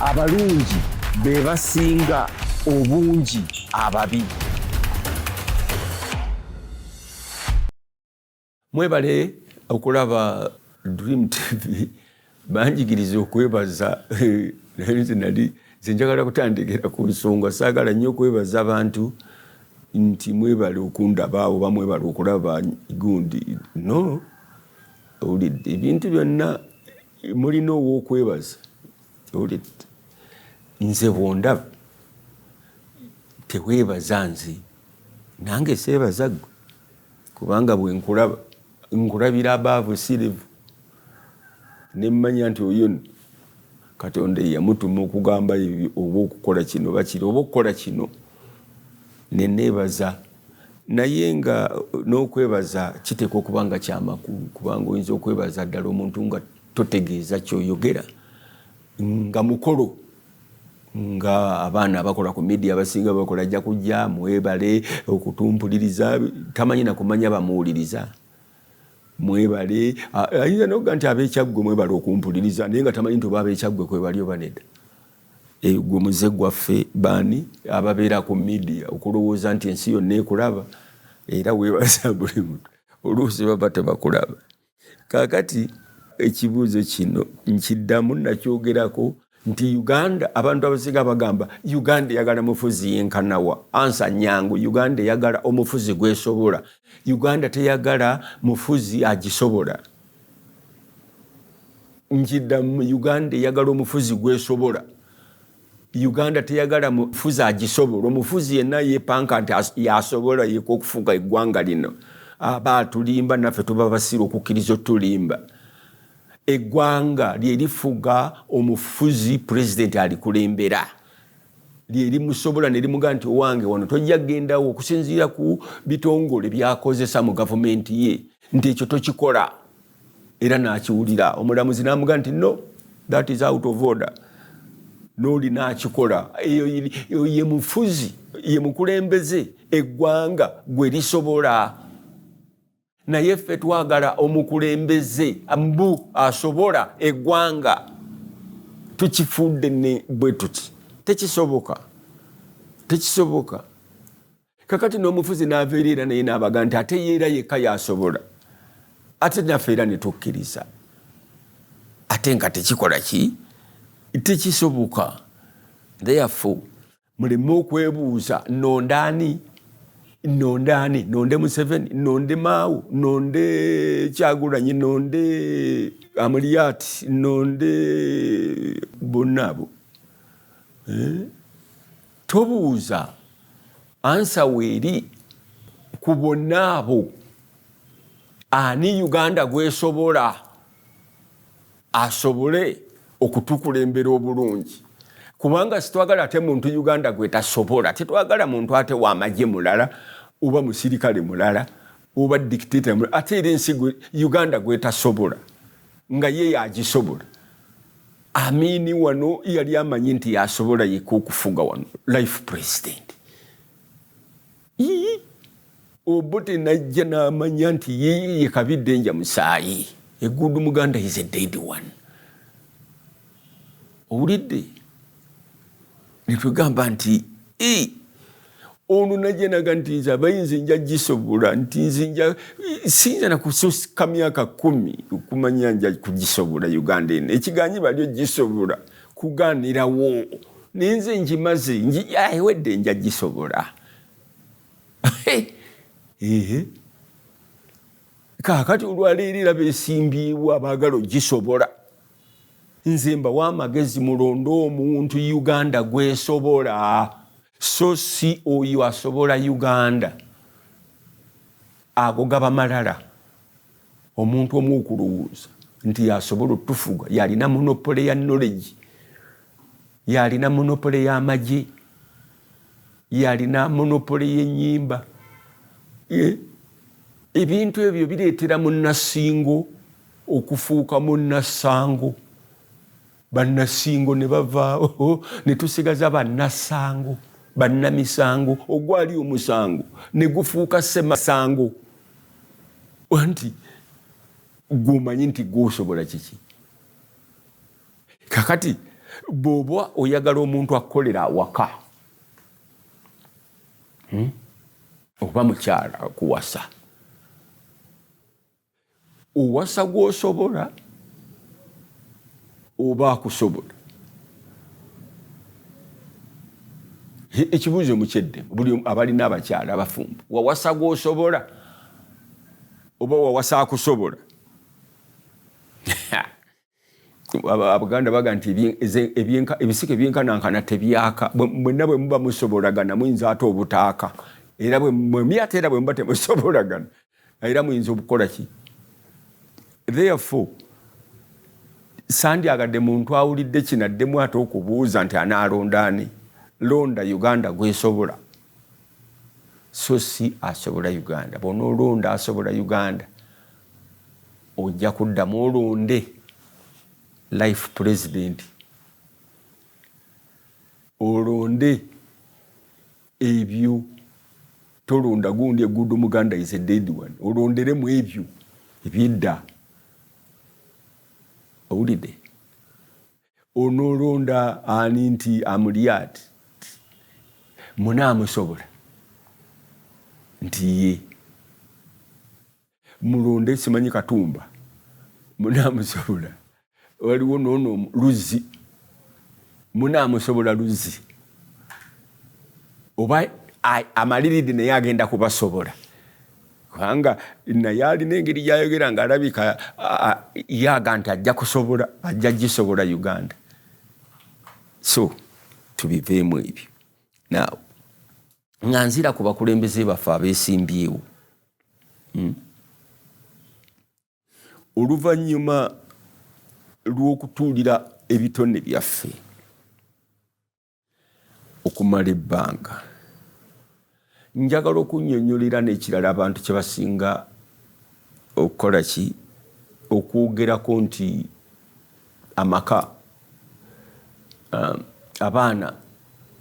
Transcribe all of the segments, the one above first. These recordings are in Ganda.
Abalungi be basinga obungi ababi. Mwebale okulaba Dream TV. Banjigiriza okwebaza, naye nze nali nze njagala kutandikira ku nsonga. Saagala nnyo okwebaza abantu nti mwebale okundaba oba mwebale okulaba gundi. No, owulidde, ebintu byonna mulina ow'okwebaza. Owulidde, nze bw'ondaba teweebaza nze, nange seebaza ggwe, kubanga bwe nkulaba nkulabira abaavu sirivu ne mmanya nti oyo nno Katonda yamutuma okugamba ebyo oba okukola kino oba kiri oba okukola kino, ne neebaza. Naye nga n'okwebaza kiteekwa okuba nga kyamakulu, kubanga oyinza okwebaza ddala omuntu nga totegeeza ky'oyogera, nga mukolo nga abaana abakola ku media abasinga bakola, ajja kujja mwebale okutumpuliriza, tamanyi na kumanya bamuwuliriza. Mwebale, ayinza n'okuga nti ab'Ekyaggwe mwebale okumpuliriza, naye nga tamanyi nti oba ab'Ekyaggwe kwebali oba nedda. Eyo gwe muze gwaffe baani ababeera ku media okulowooza nti ensi yonna ekulaba, era weebaza buli muntu, oluusi baba tebakulaba. Kaakati ekibuuzo kino nkiddamu, nakyogerako nti Uganda, abantu abasinga bagamba Uganda eyagala mufuzi yenkanawa. Ansa nyangu, Uganda eyagala omufuzi gwesobola. Uganda teyagala mufuzi agisobola. Nkiddamu, Uganda eyagala omufuzi gwesobola. Uganda teyagala mufuzi agisobola. Omufuzi yenna yepanka nti yasobola yeka okufuga eggwanga lino, aba atulimba, naffe tuba basiru okukkiriza otulimba. Eggwanga lye lifuga omufuzi, pulezidenti alikulembera, lye limusobola ne limugaa nti owange wano tojja kugendawo, okusinziira ku bitongole by'akozesa mu gavumenti ye, nti ekyo tokikola, era n'akiwulira. Omulamuzi n'amugaa nti no, that is out of order, n'oli n'akikola. Eyo ye mufuzi, ye mukulembeze eggwanga gwe lisobola. Naye ffe twagala omukulembeze mbu asobola eggwanga, tukifudde ne bwe tuti. Tekisoboka, tekisoboka. Kakati n'omufuzi n'ava eri era naye n'abaga nti ate ye era yekka y'asobola, ate naffe era ne tukkiriza, ate nga tekikola ki, tekisoboka. Therefore muleme okwebuuza nonde ani, nonde ani, nonde Museveni, nonde Mao, nonde Kyagulanyi, nonde Amuriat, nonde bonna abo. Tobuuza, ansa weeri ku bonna abo, ani Uganda gwesobola asobole okutukulembera obulungi, kubanga sitwagala ate muntu Uganda gwetasobola. Tetwagala muntu ate w'amagye mulala oba musirikale mulala oba dictator mulala, ate era ensi Uganda gwetasobola nga ye yagisobola. Amini wano yali amanyi nti yasobola yekka okufuga wano life president. Ii, Obote najja n'amanya nti ye ye kabi danger musaayi. A good Muganda is a dead one. Owulidde? Ne tugamba nti ii, ono najja naga nti nze abayinzi nja gisobola, nti nze nja siyinza na kususka myaka 10 okumanya nja kugisobola Uganda eno. Ekiganyi bali ogisobola kugaanirawo, naye nze ngimaze, ewedde nja gisobola. Ehe. Kaakati olwaleero era beesimbyewo abaagala ogisobola. Nze mbawa amagezi, mulonde omuntu Uganda gwesobola, so si oyo asobola Uganda. Ago gaba malala. Omuntu omu okulowooza nti yasobola otufuga, yalina monopole ya knowledge, yalina monopole y'amagye, yalina monopole y'ennyimba. Ebintu ebyo bireetera munnasingo okufuuka munnasango. Bannasingo ne bavaawo ne tusigaza bannasango, bannamisango. Ogwali omusango ne gufuuka ssemasango. Anti gw'omanyi nti gw'osobola kiki? Kakati Bw'oba oyagala omuntu akukolera awaka, Oba mukyala kuwasa, owasa gw'osobola oba akusobola? Ekibuuzo mukyedde buli abalina abakyala abafumbo, wawasa gw'osobola oba wawasa akusobola? Abaganda baga nti ebisike ebyenkanankana tebyaka. Mwenna bwe muba musobolagana muyinza ate obutaaka, era ate era bwe muba temusobolagana era muyinza obukola ki? Therefore sandyagadde muntu awulidde kino addemu ate okubuuza nti anaalonda ani. Londa Uganda gwesobola, so si asobola Uganda. Bw'onoolonda asobola Uganda, ojja kuddamu olonde life president, olonde ebyo. Tolonda gundi, a good Muganda is a dead one. Olonderemu ebyo ebyedda. Owulidde? Onoolonda ani nti Amuriat munaamusobola nti ye mulonde, simanyi Katumba munaamusobola, waliwo noono Luzzi munaamusobola, Luzzi oba amaliridde naye agenda kubasobola, kubanga naye alina engeri gyayogera ng'alabika yaga nti ajja kusobola, ajja gisobola Uganda. So tubiveemu ebyo. Now nga nzira ku bakulembeze baffe abeesimbyewo, Oluvannyuma lw'okutuulira ebitone byaffe okumala ebbanga, njagala okunnyonnyolera n'ekirala abantu kye basinga okukola ki okwogerako nti amaka, abaana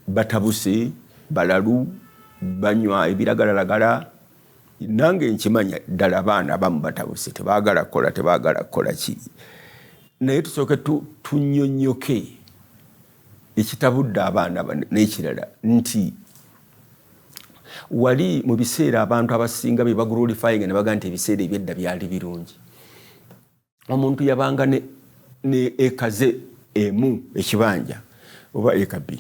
batabuse, balalu, banywa ebiragalalagala. Nange nkimanya ddala abaana abamu batabuse, tebaagala kukola, tebaagala kukola ki, naye tusooke tunnyonnyoke ekitabudde abaana bano. N'ekirala nti wali mu biseera abantu abasinga bye baglorifying ne baga nti ebiseera ebyedda byali birungi, omuntu yabanga ne ekaze emu ekibanja oba eka 2,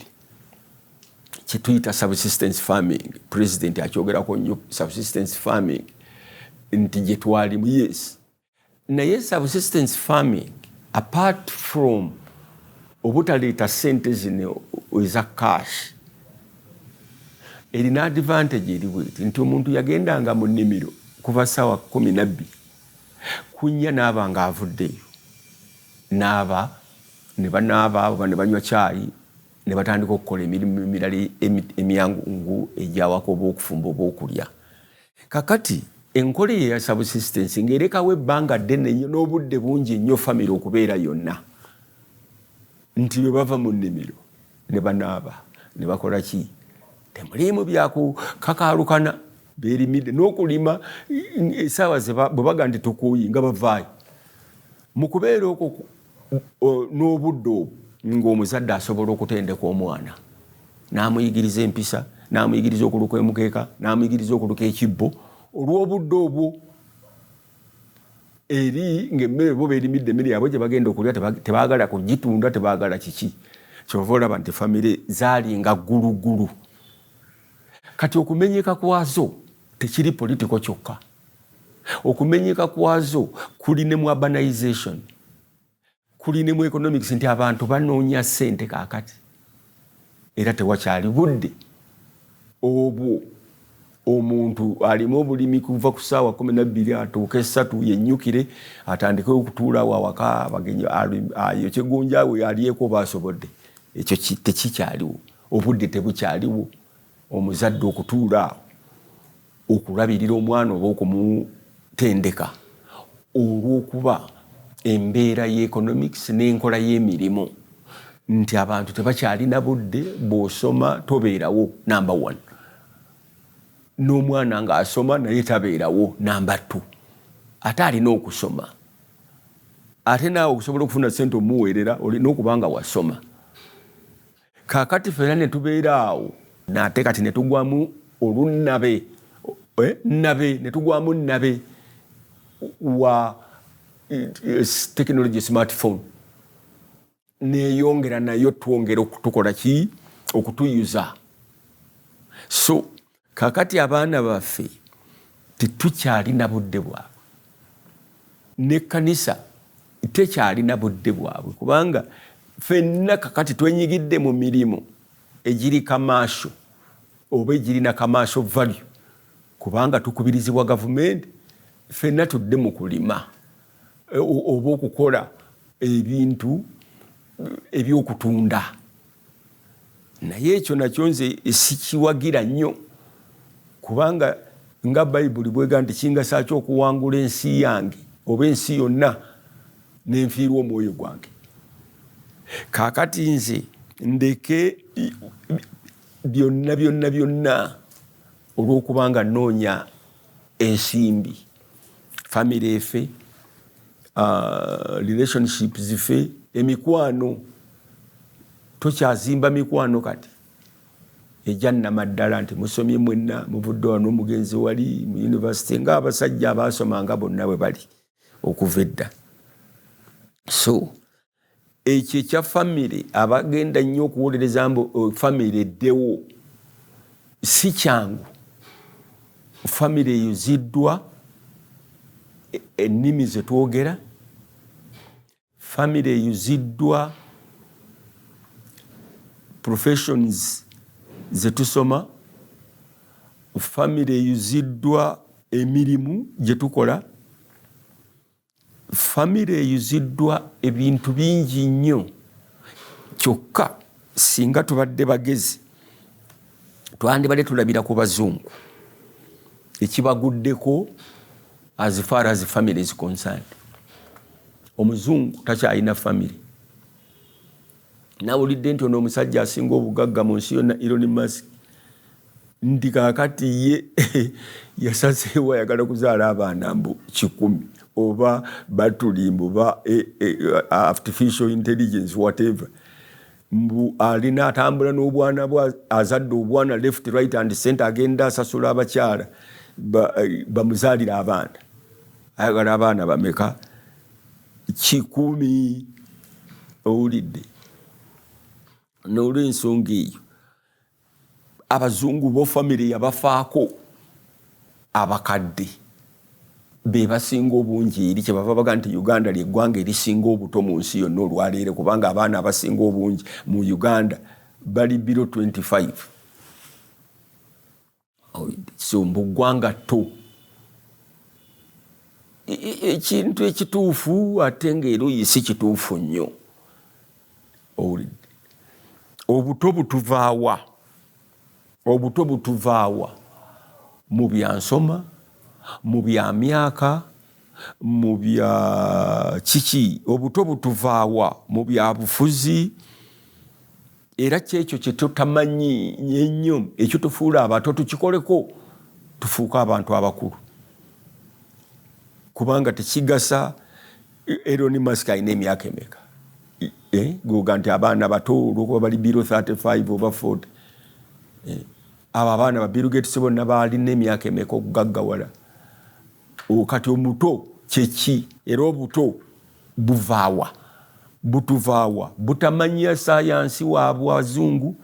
kyetuyita subsistence farming. President akyogerako nnyo, subsistence farming, nti gye twalimu. Yes, naye subsistence farming, apart from obutaleeta ssente zino eza cash, erina advantage eri bweti nti omuntu yagendanga mu nnimiro kuva ssaawa 12 ku 4, n'aba nga avuddeyo, n'aba ne banaaba oba ne banywa kyayi ne batandika okukola emirimu emirala emyangu egyawaka, oba okufumba oba okulya. Kakati enkola eyo eya subsistence ng'erekawo ebbanga ddene nnyo n'obudde bungi nnyo famire okubeera yonna, nti bwe bava mu nnimiro ne banaaba ne bakola ki, temuliimu byakukakaalukana, beerimidde n'okulima esaawa bwe baga nti tukuuyi nga bavaayo. Mu kubeera okwo n'obudde obwo, ng'omuzadde asobola okutendeka omwana n'amuyigiriza empisa, n'amuyigiriza okuluka emukeeka, n'amuyigiriza okuluka ekibbo, olw'obudde obwo eri ng'emmere bo beerimidde, emmere yaabwe gye bagenda okulya, tebaagala kugitunda, tebaagala kiki. Kyova olaba nti famire zaalinga ggulugulu. Kati okumenyeka kwazo tekiri political kyokka, okumenyeka kwazo kuli ne mu urbanization, kuli ne mu economics, nti abantu banoonya ssente kaakati era tewakyali budde obwo omuntu alimu obulimi kuva ku ssaawa 12 atuuka 3 yennyukire atandike okutuulawo awaka, abagenyi, ayokye gonjaawe alyeko oba asobodde. Ekyo tekikyaliwo, obudde tebukyaliwo omuzadde okutuula awo okulabirira omwana oba okumutendeka, olw'okuba embeera y'economics n'enkola y'emirimu nti abantu tebakyalina budde. Bw'osoma tobeerawo, number one, n'omwana ng'asoma naye tabeerawo, number two, ate alina okusoma, ate naawe okusobola okufuna sente omuweerera olina okuba nga wasoma. Kaakati ffena ne tubeera awo nate kati ne tugwamu olunnabe, nabe ne tugwamu nabe wa technology, smartphone neyongera nayo twongera okutukola ki, okutuyuza. So kakati abaana baffe tetukyalina budde bwabwe, nekkanisa tekyalina budde bwabwe, kubanga ffenna kakati twenyigidde mu mirimu egiri commercial oba egirina commercial value, kubanga tukubirizibwa gavumenti ffenna tudde mu kulima oba okukola ebintu ebyokutunda. Naye ekyo nakyo nze sikiwagira nnyo, kubanga nga Bayibuli bwega nti kingasa ki okuwangula ensi yange oba ensi yonna nenfiirwa omwoyo gwange? Kaakati nze ndeke byonna byonna byonna olw'okubanga nnoonya ensimbi, famire efe, relationships fe, emikwano. Tokyazimba mikwano kati ejannama ddala nti musomye mwenna, muvudde wano, omugenzi wali mu university, ng'abasajja abaasomanga bonna bwe bali okuva edda. So ekyo ekya famire, abagenda nnyo okuwolereza mbu famire eddewo, si kyangu. Famire eyuziddwa ennimi zetwogera, famire eyuziddwa professions zetusoma, famire eyuziddwa emirimu gye tukola, famire eyuziddwa ebintu bingi nnyo. Kyokka singa tubadde bagezi, twandibadde tulabira ku bazungu ekibaguddeko as far as family is concerned. Omuzungu takyalina famire. Nawulidde nti ono omusajja asinga obugagga mu nsi yonna, Elon Musk, nti kaakati ye yasazeewo ayagala kuzaala abaana mbu 100 oba batulimba oba artificial intelligence, whatever, mbu alina atambula n'obwana bwa azadde, obwana left, right and center. Agenda asasula abakyala bamuzaalira abaana. Ayagala abaana bameka? 100. Owulidde? N'olwensonga eyo, abazungu bo famire yabafaako, abakadde be basinga obungi eri. Kyebava baga nti Uganda lyeggwanga erisinga obuto mu nsi yonna olwaleero, kubanga abaana abasinga obungi mu Uganda bali below 25. So mbuggwanga tto ekintu ekituufu, ate ngaeruuyi si kituufu nnyo. Owulidde? Obuto butuvaawa? Obuto butuvaawa mu byansoma, mu bya myaka, mu bya kiki? Obuto butuvaawa mu bya bufuzi? Era kyekyo kyetutamanyi ennyo ekyo tufuula abato. Tukikoleko tufuuke abantu abakulu, kubanga tekigasa. Elon Musk alina emyaka emeka? Goga nti abaana bato olwokuba bali below 35 oba 40. Abo abaana ba Bill Gates bonna baalina emyaka emeka okugaggawala? Kati omuto kyeki? Era obuto buvaawa? Butuvaawa butamanya sayansi waabwazungu,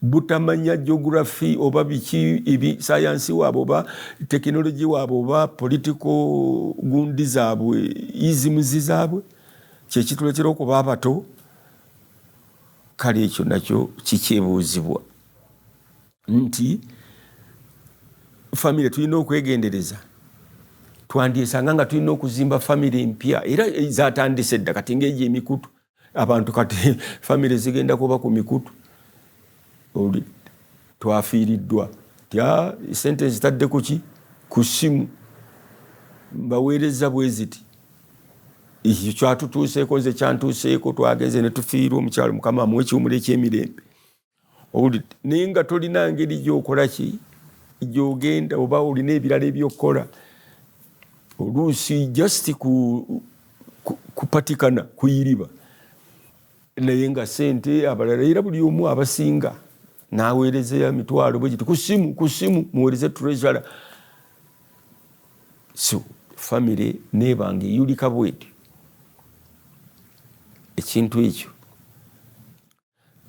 butamanya geography oba biki ebi sayansi waabwe oba tekinologi waabwe oba political gundi zaabwe, isms zaabwe, kyekituletera okuba abato. Kale ekyo nakyo kikyebuuzibwa nti famire tulina okwegendereza. Twandyesanga nga tulina okuzimba famire empya, era zatandise dda kati ngaegyo emikutu. Abantu kati famire zigenda kuba ku mikutu. Twafiiriddwa tya, sente zitadde kuki, ku ssimu, mbaweereza bwe ziti. Ekyo kyatutuuseeko, nze kyantuuseeko. Twagenze ne tufiirwa omukyalo, Mukama amuwe ekiwumulo ekyemirembe. Owulidde? Naye nga tolina ngeri gyokola ki gyogenda, oba olina ebirala ebyokukola, oluusi just kupatikana kuyiriba. Naye nga sente abalala era buli omu abasinga n'aweerezeyo emitwalo bwe giti ku ssimu, ku ssimu muweereze treasurer. So famire neeba nga eyulika bwetyo. Ekintu ekyo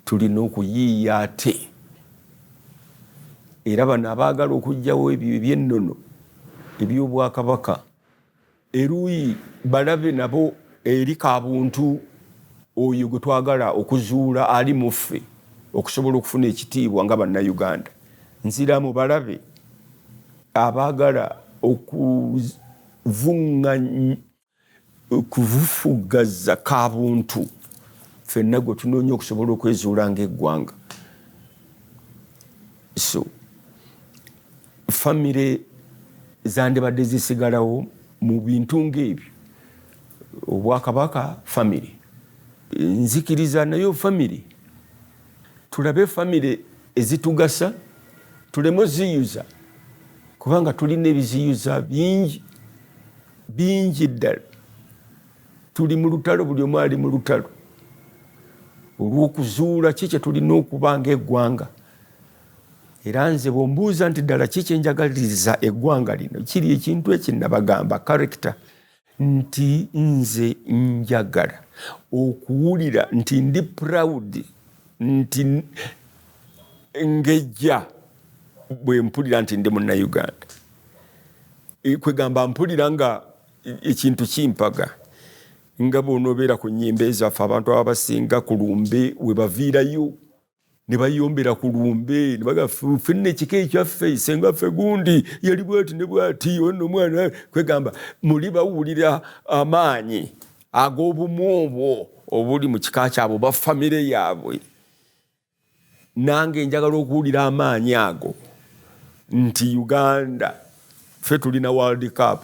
tulina okuyiiya. Ate era bano abaagala okuggyawo ebyo ebyennono eby'obwakabaka, eruuyi balabe nabo eri kabuntu oyo gwe twagala okuzuula ali mu ffe okusobola okufuna ekitiibwa nga Bannayuganda. Nziramu, balabe abaagala okuvufugaza kabuntu ffenna gwe tunoonya okusobola okwezuula ng'eggwanga. So famire zandibadde zisigalawo mu bintu ng'ebyo. Obwakabaka famire, nzikiriza nayo famire. Tulabe famire ezitugasa, tuleme oziyuza, kubanga tulina ebiziyuza bingi bingi ddala. Tuli mu lutalo, buli omu ali mu lutalo olw'okuzuula ki kye tulina okuba ng'eggwanga. Era nze bw'ombuuza nti ddala ki kyenjagaliriza eggwanga lino, kiri ekintu eki nabagamba, character, nti nze njagala okuwulira nti ndi proud, nti ngejja bwe mpulira nti ndi Munnayuganda. Kwegamba mpulira nga ekintu kimpaga, nga bw'onoobeera ku nnyimba ezaffe, abantu abasinga ku lumbe we baviirayo ne bayombera ku lumbe ne baga, "Ffenna ekika ekyaffe, senga ffe gundi yali bwati ne bwati, ono omwana." Kwegamba muli bawulira amaanyi ag'obumu obwo obuli mu kika kyabwe oba famire yaabwe. Nange njagala okuwulira amaanyi ago nti Uganda ffe tulina World Cup.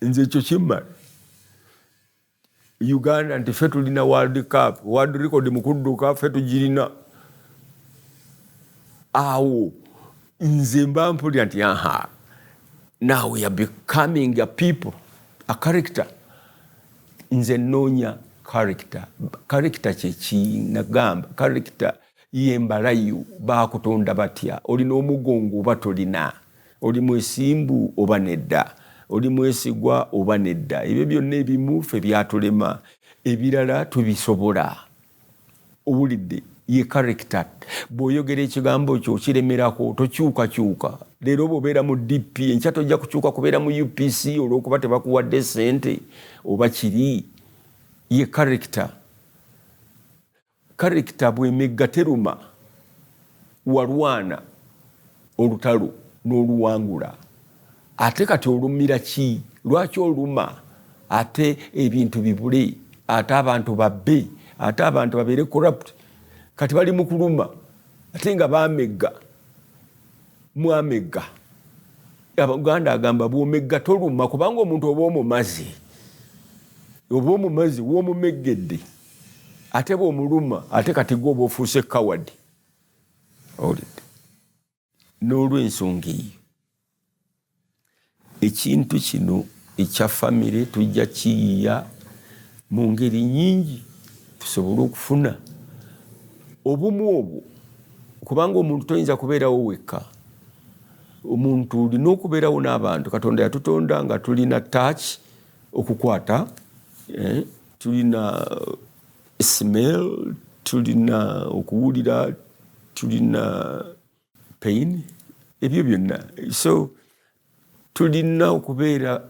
Nze ekyo kimmala. Uganda nti ffe tulina World Cup, world record mu kudduka ffe tugirina. Awo nze mba mpulira nti aha, now we are becoming a people, a character. Nze nnoonya character. Character kyekinagamba, character yembalayo bakutonda batya, olina omugongo oba tolina, oli mwesimbu oba nedda, oli mwesigwa oba nedda. Ebyo byonna ebimu ffe byatulema, ebirala tubisobola. Owulidde? Ye character. Bw'oyogera ekigambo kyo okiremerako, tokyukakyuka. Leero bw'obeera mu DP, enkya tojja kukyuka kubeera mu UPC olw'okuba tebakuwadde sente oba kiri. Ye character. Character bwemegga teruma. Walwana olutalo n'oluwangula, ate kati olumira ki? Lwaki oluma ate ebintu bibule, ate abantu babbe, ate abantu babeere corrupt? Kati bali mu kuluma ate nga bamegga, mwamegga. Abaganda agamba bwomegga toluma, kubanga omuntu oba omumazi, oba omumazi w'omumeggedde, ate bw'omuluma ate kati gwe oba ofuuse coward. Owulidde? N'olw'ensonga eyo, ekintu kino ekya famire tujja kiyiiya mu ngeri nyingi tusobole okufuna obumu obwo, kubanga omuntu toyinza kubeerawo wekka. Omuntu olina okubeerawo n'abantu. Katonda yatutonda nga tulina touch, okukwata, tulina smell, tulina okuwulira, tulina pain, ebyo byonna. So tulina okubeera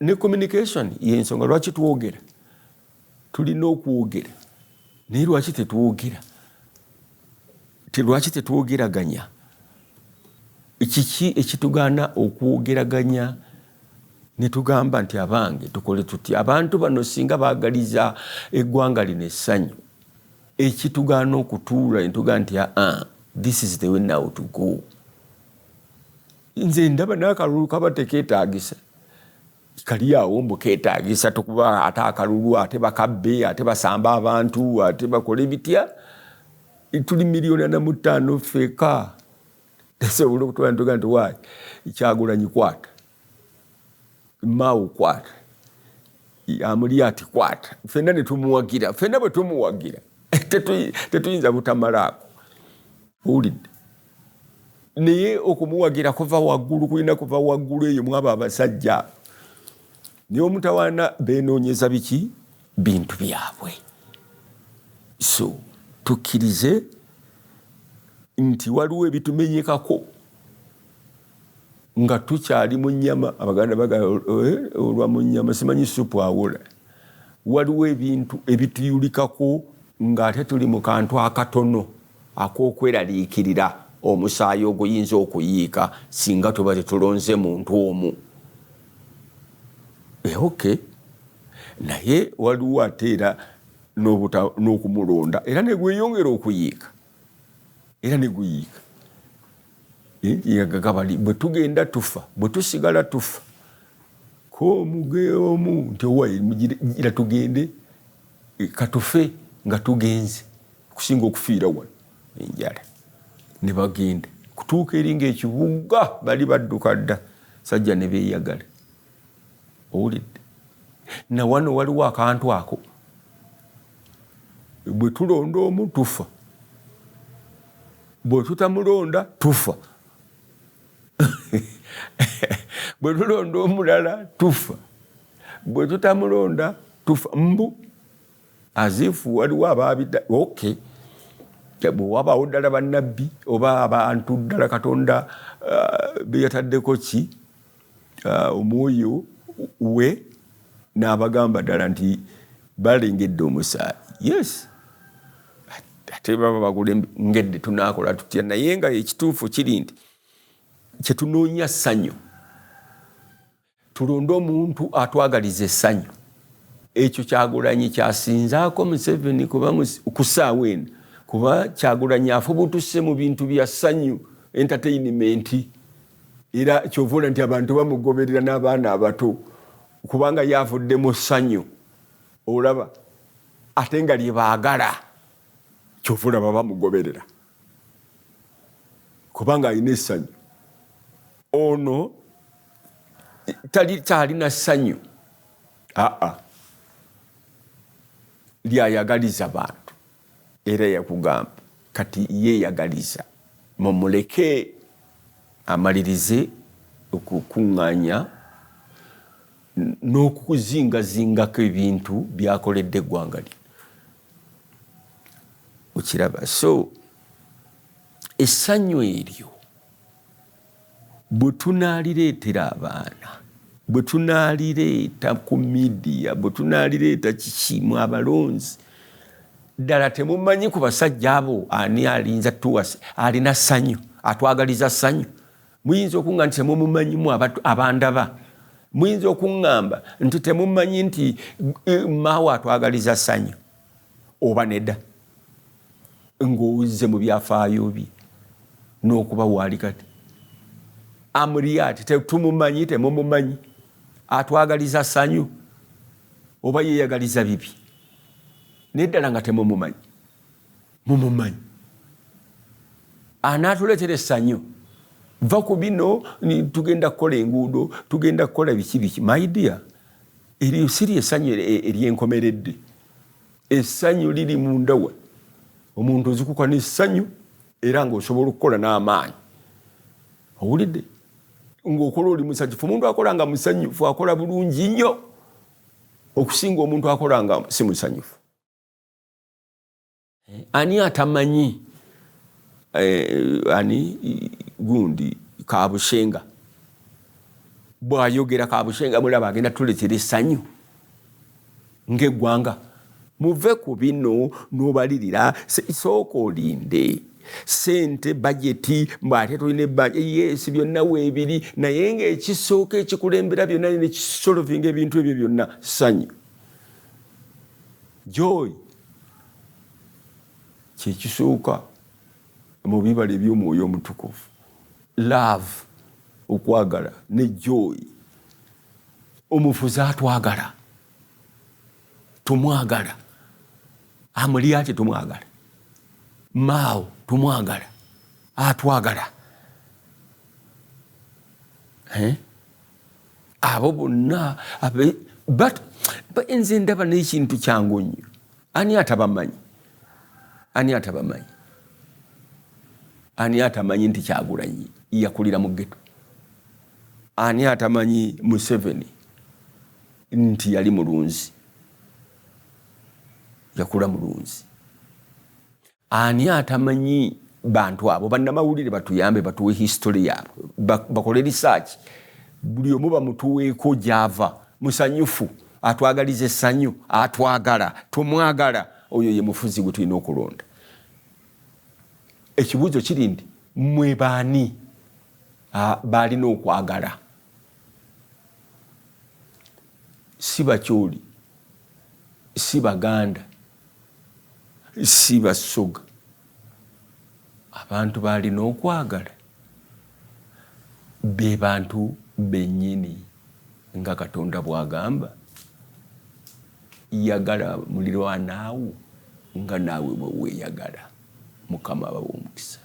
ne communication. Yensonga lwaki twogera. Tulina okwogera, naye lwaki tetwogera? Lwaki tetwogeraganya? Kiki ekitugaana okwogeraganya ne tugamba nti abange tukole tuti? Abantu bano singa baagaliza eggwanga lino essanyu, ekitugaana okutuula ne tugamba nti aa, this is the way now to go? Nze ndaba n'akalulu kaba tekeetaagisa, kali awo mbu keetaagisa tukuba ate akalulu, ate bakabbe, ate basamba abantu, ate bakole bitya? Tuli 45 million ffeka, tesobola okutwala ntuga nti wayi Kyagulanyi kwata, Maawo kwata. Amuli ati kwata, ffenna ne tumuwagira. Ffenna bwe tumuwagira tetuyinza butamalaako, owulidde? Naye okumuwagira kuva waggulu, kulina kuva waggulu eyo mwabo abasajja. Naye omutawaana benoonyeza biki? Bintu byabwe. So tukkirize nti waliwo ebitumenyekako nga tukyali mu nnyama. Abaganda bagamba olwa mu nnyama simanyi supu awola. Waliwo ebintu ebituyulikako ng'ate tuli mu kantu akatono ak'okweraliikirira omusaayi oguyinza okuyiika singa tuba tetulonze muntu omu. Okay, naye waliwo ate era n'okumulonda era negweyongera okuyiika era neguyiika. Gabali bwe tugenda tufa, bwe tusigala tufa komuge omu nti owaye gira tugende, katufe nga tugenze kusinga okufiira wano enjala. Ne bagenda kutuuka eri ngaekibuga bali badduka dda sajja ne beeyagala, owulidde? Nawano waliwo akantu ako, bwe tulonda omu tufa, bwe tutamulonda tufa, bwe tulonda omulala tufa, bwe tutamulonda tufa. Mbu azifu waliwo ababidda. Okay, bwe wabaawo ddala bannabbi oba abantu ddala Katonda beyataddeko ki omwoyo we n'abagamba ddala nti balengedde omusaayi, yes, ate baba bakulengedde, tunaakola tutya? Naye nga ekituufu kiri nti kyetunoonya ssanyu, tulonde omuntu atwagaliza essanyu. Ekyo Kyagulanyi kyasinzaako Museveni kuba ku ssaawa eno, kuba Kyagulanyi afubutuse mu bintu bya ssanyu, entertainment, era kyova nti abantu bamugoberera n'abaana abato, kubanga yavudde mu ssanyu, olaba, ate nga lye baagala. Kyova olaba bamugoberera kubanga alina essanyu. Ono tali kyalina ssanyu aa lyayagaliza bantu, era yakugamba kati yeeyagaliza. Mumuleke amalirize okukuŋŋaanya n'okuzingazingako ebintu byakoledde eggwanga lino, okiraba? So essanyu eryo bwe tunaalireetera abaana, bwe tunaalireeta ku media, bwe tunaalireeta kikimu abalonzi, ddala temumanyi ku basajja abo ani alinza tuwa alina ssanyu, atwagaliza ssanyu. Muyinza okuŋŋamba nti temumumanyimu abandaba, muyinza okuŋŋamba nti temumanyi nti maawe atwagaliza ssanyu oba nedda, ng'owuzze mu byafaayo bye n'okuba waali kati. Amuriat tetumumanyi, temumumanyi atwagaliza ssanyu oba yeeyagaliza bibi? Naye ddala nga temumumanyi, mumumanyi anaatuleetera essanyu. Va ku bino, tugenda kukola enguudo, tugenda kukola biki biki. My dear, eryo siri essanyu eryenkomeredde. Essanyu liri mundawa, omuntu ozikuka n'essanyu era ng'osobola okukola n'amaanyi, owulidde? Ng'okola oli musanyufu. Omuntu akola nga musanyufu akola bulungi nnyo okusinga omuntu akola nga si musanyufu. Ani atamanyi ani gundi Kabushenga bw'ayogera? Kabushenga mulaba agenda tuletera essanyu ng'eggwanga. Muve ku bino n'obalirira, sooka olinde sente, bajeti, mbwate tulina ebbanja. Yes, byonna weebiri, naye ng'ekisooka ekikulembera byonna nekisolovinga ebintu ebyo byonna ssanyu, joy, kyekisooka mu bibala eby'omwoyo omutukuvu. Love, okwagala ne joy. Omufuzi atwagala tumwagala, Amuriat tumwagala, Mao tumwagala, atwagala. Eh? Abo bonna but Nze ndaba n'ekintu kyangu nnyo. Ani atabamanyi? Ani atabamanyi? Ani atamanyi nti Kyagulanyi yakulira mu ghetto? Ani atamanyi Museveni nti yali mulunzi, yakula mulunzi? Ani atamanyi bantu abo? Bannamawulire batuyambe, batuwe history yaabwe, bakole research, buli omu bamutuweeko gyava. Musanyufu, atwagaliza essanyu, atwagala, tumwagala. Oyo ye mufuzi gwe tulina okulonda. Ekibuuzo kiri nti mwe baani balina okwagala? Si Bakyoli, si Baganda, si Basoga. Abantu balina okwagala be bantu bennyini, nga Katonda bw'agamba, yagala mulirwanaawo nga naawe bwe weeyagala. Mukama abawa omukisa.